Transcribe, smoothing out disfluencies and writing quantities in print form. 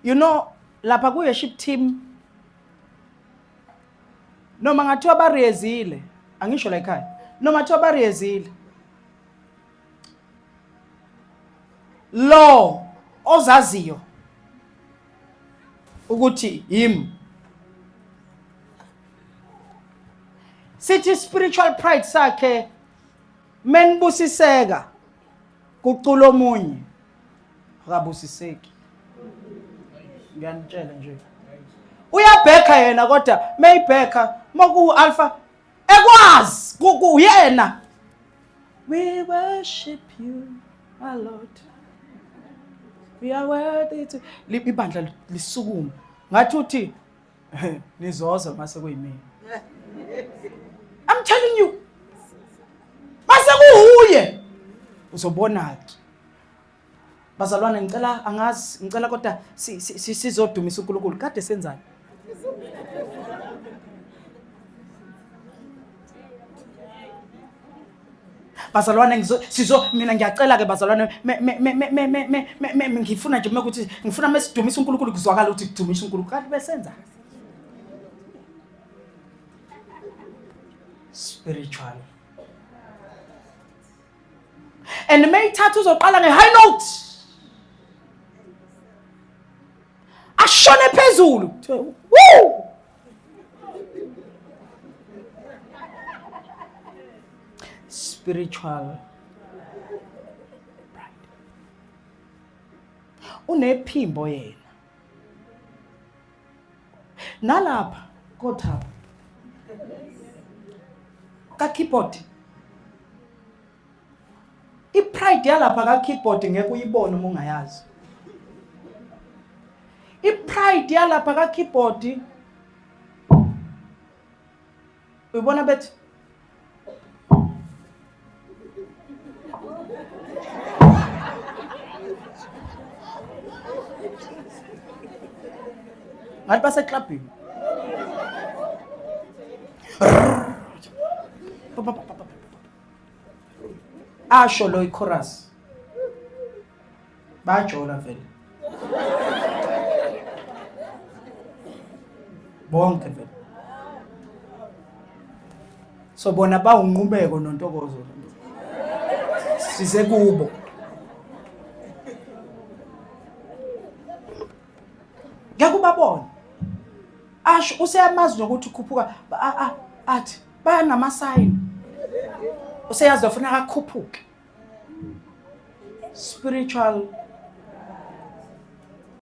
You know lapha ku worship team noma ngathiwa bariyezile, angisho la ekhaya, noma ngathiwa bariyezile lo ozaziyo ukuthi yimi sithi spiritual pride sakhe menibusiseka kucula omunye akabusiseki. Ngiyanitshela nje, uyabhekha yena kodwa mayibhekha maku alpha ekwazi kuyena. We worship you my Lord, we are worthy to. Ibandla lisukuma ngathi uthi nizoza mase kuyimina. I'm telling you, mase kuhuye uzobona ke. Bazalwane, ngicela, angazi, ngicela kodwa sizodumisa uNkulunkulu. Kade senzani? Bazalwane, ngizo sizo mina ngiyacela ke bazalwane, me me ngifuna nje ukuthi ngifuna mesidumisa uNkulunkulu kuzwakala ukuthi kudumisa uNkulunkulu. Kanti besenza spiritual and mayithatha uzoqala nge-high note ashone phezulu, kuthiwe woo. Spiritual pride. Unephimbo yena nalapha kothapha ka keyboard. I-pride yalapha ka keyboard ngeke uyibone uma ungayazi. I-pride yalapha ka keyboard uyibona bethi ngathi baseklabhini. Asho lo ichorus bajola vele bonke vele, so bona bawunqubeko nontokozo size kubo. Ngeke ubabone asho useyamazi nokuthi ukhuphuka athi bayanamasayini, useyazi ufuna akakhuphuke. Spiritual